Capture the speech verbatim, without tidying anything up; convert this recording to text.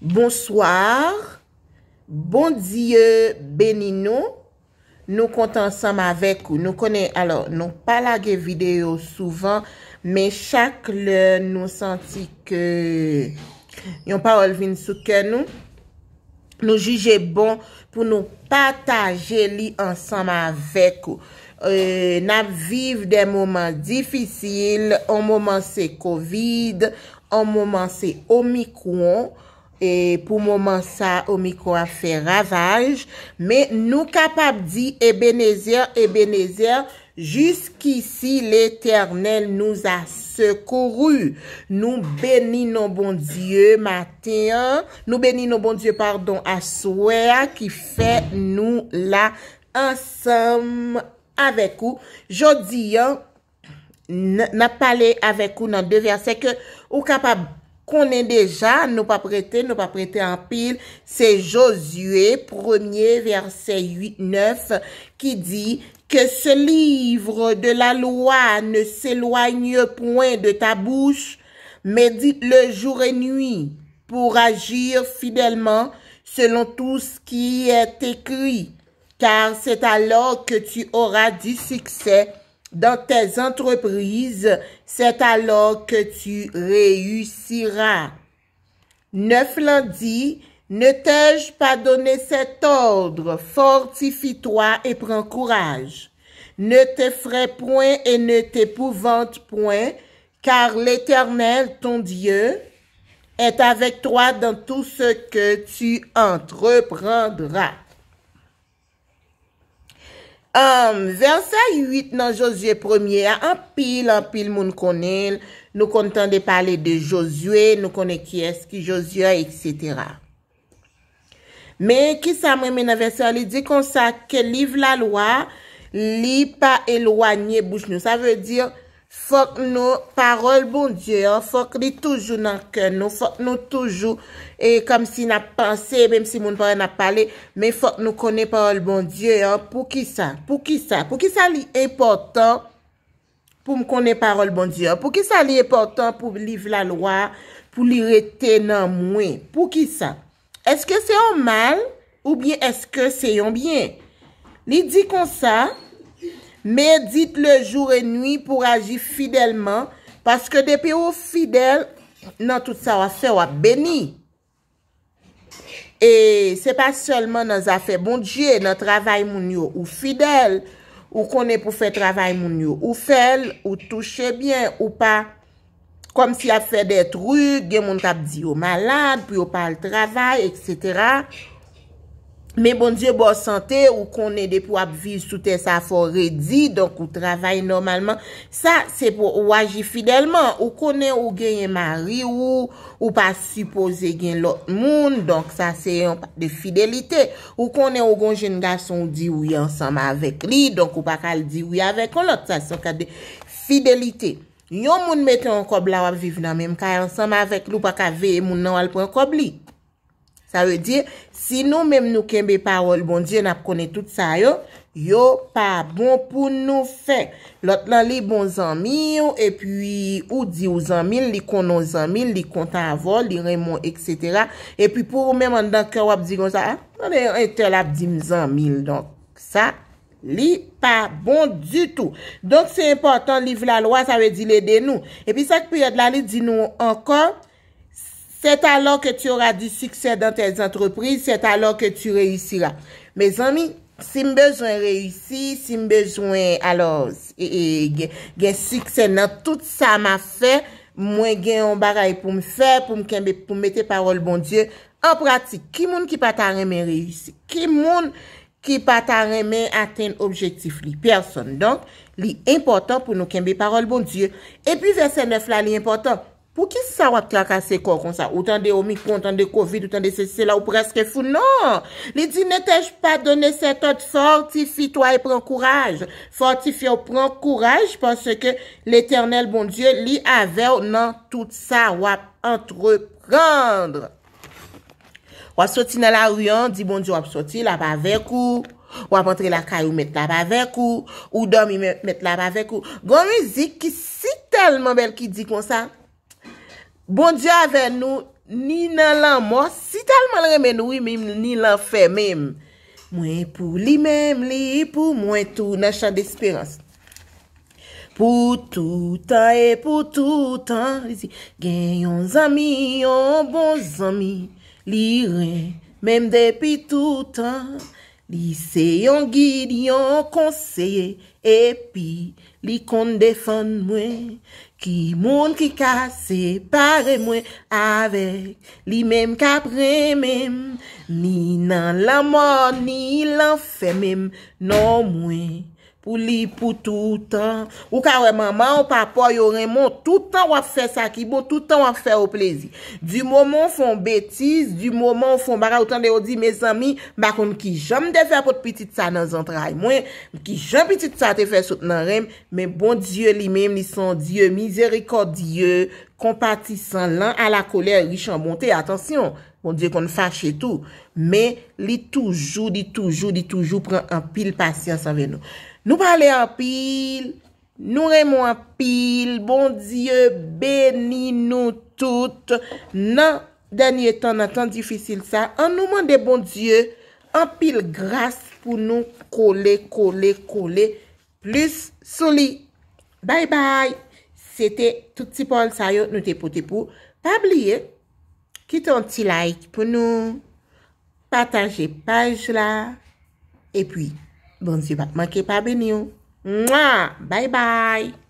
Bonsoir. Bondye beni nou. Nou kontan ansanm avèk ou. Nou konnen, alò, nou pa lage videyo souvan, men chak lè nou santi ke yon pawòl vin sou kè nou, nou jije bon pou nou pataje li ansanm avèk ou. E, n ap viv de moman difisil, yon moman se kovid, yon moman se omikron, e pou moman sa, omikron ap fè ravaj, men nou kapab di, Ebenezè, Ebenezè, jusqu'ici l'Éternel nous a secourus. Nou beni non Bondye maten an. Nou beni non Bondye, padon, aswè a ki fè nou la ansanm avèk ou. Jodi an, n- n ap pale avèk ou nan de vèsè ke ou kapab konnen deja, nou p ap rete, nou p ap rete anpil. Se Jozye, premye vèsè uit, nèf, ki di, Que ce livre de la loi ne s'éloigne point de ta bouche, médite-le jour et nuit, pour agir fidèlement selon tout ce qui est écrit, car c'est alors que tu auras du succès dans tes entreprises, c'est alors que tu réussiras. Nèf lan di, Ne t'ai-je pas donné cet ordre? Fortifie-toi et prends courage. Ne t'effraie point et ne t'épouvante point, car l'Éternel, ton Dieu, est avec toi dans tout ce que tu entreprendras. Um, vèsè uit nan Jozye premye a, anpil, anpil moun konnen l. Nou konn tande pale de Jozye, nou konnen kiyès ki Jozye, etsetera. Men, kisa m renmen nan vèsè a? Li di konsa ke liv lalwa, li pa elwanye bouch nou. Sa vle di, fòk nou, pawòl Bondye an, fòk li toujou nan kè nou, fòk nou toujou, e kòmsi n ap panse, menm si moun pa wè n ap pale, men fòk nou konnen pawòl Bondye an. Poukisa? Poukisa? Poukisa li enpòtan pou m konnen pawòl Bondye an? Poukisa li enpòtan pou liv lalwa, pou li rete nan mwen? Poukisa? Èske se yon mal oubyen èske se yon byen? Li di konsa, Médite-le jour et nuit pour agir fidèlement, paske depi ou fidèl, nan tout sa w ap fè, w ap beni. E se pa sèlman nan zafè Bondye, nan travay moun yo, ou fidèl, ou konnen pou fè travay moun yo, ou fè l, ou touche byen, ou pa kòmsi y ap fè de trik, gen moun k ap di yo malad pou yo pa al travay, etsetera. Men Bondye ba w sante, ou konnen depi w ap viv sou tè sa, fò w redi, donk ou travay nòmalman. Sa, se pou ou aji fidèlman. Ou konnen ou genyen mari ou, ou pa sipoze gen lòt moun, donk sa se yon pa de fidelite. Ou konnen ou gon jenn gason ou di ou ye ansanm avèk li, donk ou pa ka al di wi avèk yon lòt, sa se yon ka de fidelite. Yon moun mete yon kòb la, w ap viv nan menm kay ansanm avèk li, ou pa ka veye moun nan w al pran kòb li. Sa vle di, si nou menm nou kenbe pawòl Bondye, n ap konnen tout sa yo, yo pa bon pou nou fè. Lòt lan, li bon zanmi w, epi ou di w zanmi l, li konnen w zanmi l, li kontan avè w, li renmen w, etsetera. Epi pou ou menm anndan kè w ap di konsa, a, tande entèl ap di m zanmi l, donk sa, li pa bon ditou. Donk se enpòtan liv lalwa, sa vle di l ede nou. Epi sa k pi rèd la, li di nou ankò, C'est alors que tu auras du succès dans tes entreprises, c'est alors que tu réussiras. Mezanmi, si m bezwen reyisi, si m bezwen, alò, e, e, gen, gen siksè nan tout sa m ap fè, mwen gen yon bagay pou m fè, pou m kenbe, pou m mete pawòl Bondye an pratik. Ki moun ki pa ta renmen reyisi? Ki moun ki pa ta renmen atenn objektif li? Pèsonn. Donk, li enpòtan pou nou kenbe pawòl Bondye. Epi vèsè nèf la, li enpòtan. Poukisa w ap trakase kò w konsa? Ou tande omikron, ou tande kovid, ou tande sesi, sela, ou prèske fou. Non! Li di, Ne t'ai-je pas donné cet ordre? Fortifie-toi et prends courage. Fòtifye w, pran kouraj, paske Letènèl Bondye, li avè w nan tout sa w ap antreprann. W ap soti nan lari an, di Bondye w ap soti, l ap avèk ou. W ap antre lakay ou, Mèt la ap avèk ou. Ou dòmi, Mèt, Mèt la ap avèk ou. Gon mizik ki si tèlman bèl ki di konsa, Bondye avè nou, ni nan lanmò, si tèlman l renmen nou, wi, menm ni lanfè menm. Mwen pou li menm, li pou mwen tou nan chan desperans. Pou toutan e pou toutan, li di, gen yon zanmi, yon bon zanmi, li renmen m depi toutan. Li se yon gid, yon konseye, epi li konn defann mwen. Ki moun ki ka separe mwen avèk li menm k ap renmen m? Ni nan lanmò, ni lanfè menm, non mwen pou li pou toutan. Ou ka wè manman w, papa w, yo renmen w, toutan w ap fè sa ki bon, toutan w ap fè yo plezi. Di moman w fè yon betiz, di moman w fè yon bagay, ou tande yo di, mezanmi, m pa konn kijan m te fè pot pitit sa nan zantray mwen, kijan pitit sa te fè sot nan ren m, men Bondye li menm, li se yon Dye mizerikòdye, konpatisan, lan a la kolè, rich an bonte. Atansyon, Bondye konn fache tou, men li toujou, li toujou, li toujou pran anpil pasyans avè nou. Nou pale anpil, nou renmen w anpil, Bondye beni nou tout nan dènye tan, nan tan difisil sa. Ann nou mande Bondye anpil gras pou nou kole, kole, kole plis sou li. Bay bay! Se te tout ti pawòl sa yo nou te pote pou. Pa bliye, kite yon ti like pou nou, pataje paj la, epi Bondye p ap manke pa beni w. Mwa! Bay bay!